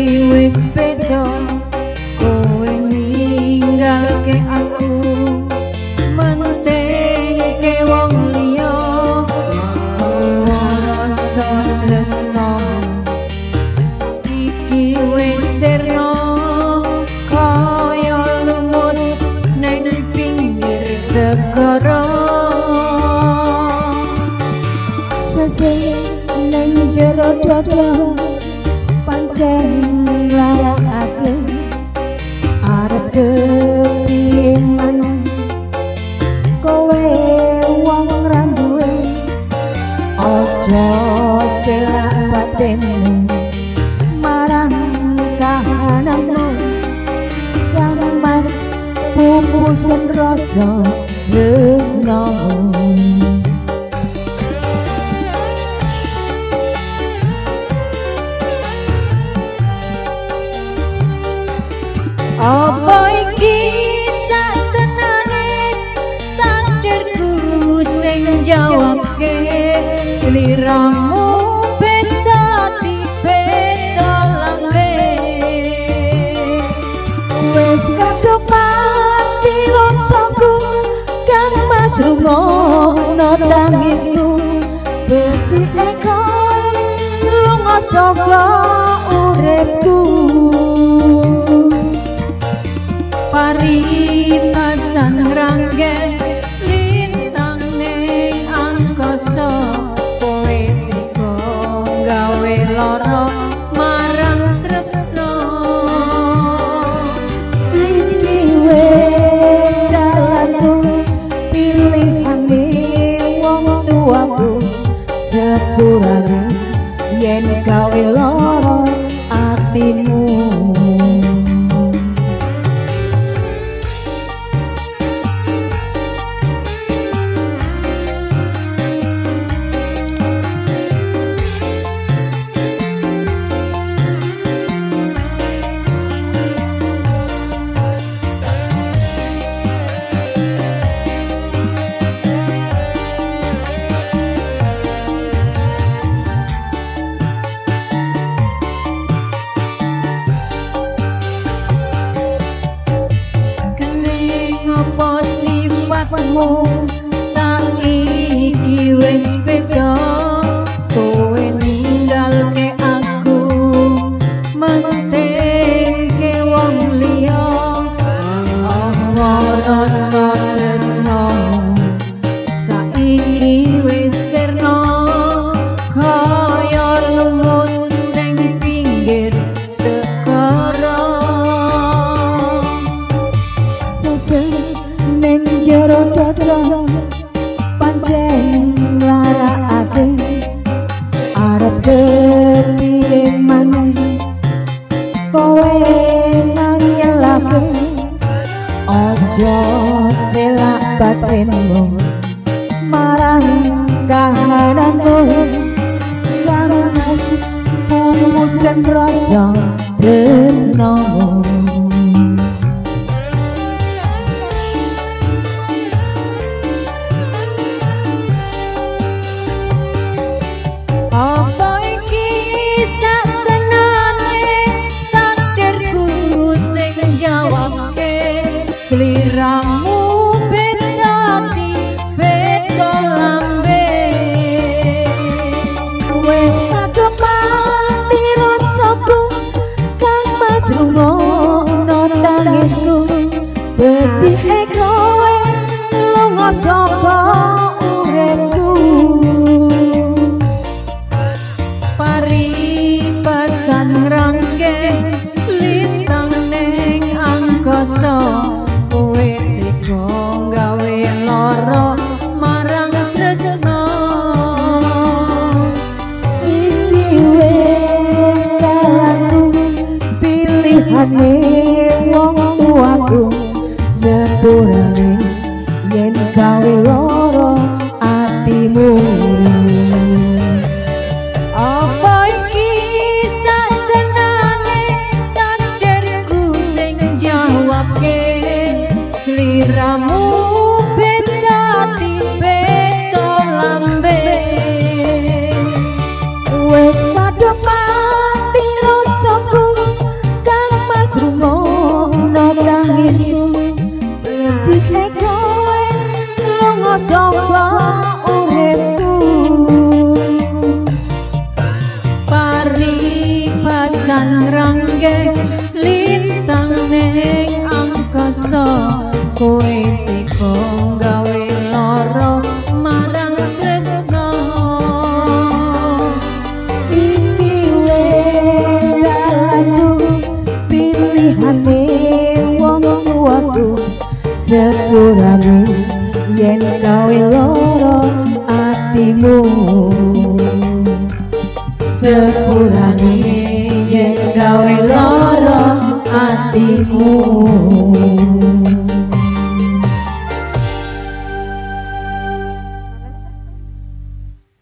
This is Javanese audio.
wis beda, kowe ninggalke aku mentengke wong liya. Rasa tresno saiki wis sirna kaya lumut nang pinggir segara. Sesih nang jero dada pancen nglarakake arep kepiye maneh kowe wong ra duwe. Aja selak batinmu marang kahananmu kang mas pupusen rasa tresno. Apa iki satenane takdirku sing jawabke sliramu beda beda lambe. Wis kadung mati rasaku kang mas rungono tangisku becike kowe lunga saka uripku. Paribasan rangge lintang ning angkasa kowe tega gawe lara marang tresno. Iki wis dalanku pilihane wong tuaku sepurane yen gawe lara atimu. Apa sifatmu saiki wis beda, kowe ninggalke aku mentengke wong liya. Apa rasa tresno saiki wis sirna kaya lumut ning pinggir segara. Ning jero dada pancen nglarakake arep kepiye maneh kowe nganyelake. Aja selak batinmu marang kahananmu kang mas pumusen rasa tresnomu. Apa iki satenane takdirku sing jawabke sliramu beda beda lambe. Wis kadung mati rasaku kang mas rungono tangisku becike kowe lunga saka uripku. Paribasan rangge lintang ning angkasa kowe tega gawe lara marang tresno. Iki wis dalanku pilihane wong tuaku sepurane yen gawe lara atimu. Apa iki satenane takdirku sing jawabke sliramu beda beda lambe. Wis padha mati rasaku saka uripku. Paribasan rangge lintang ning angkasa, kowe teka gawe lara marang tresna. Iki wis dalanku, pilihane wong tuaku, sepurane yen gawe lara atimu, sepurane yen gawe lara atimu.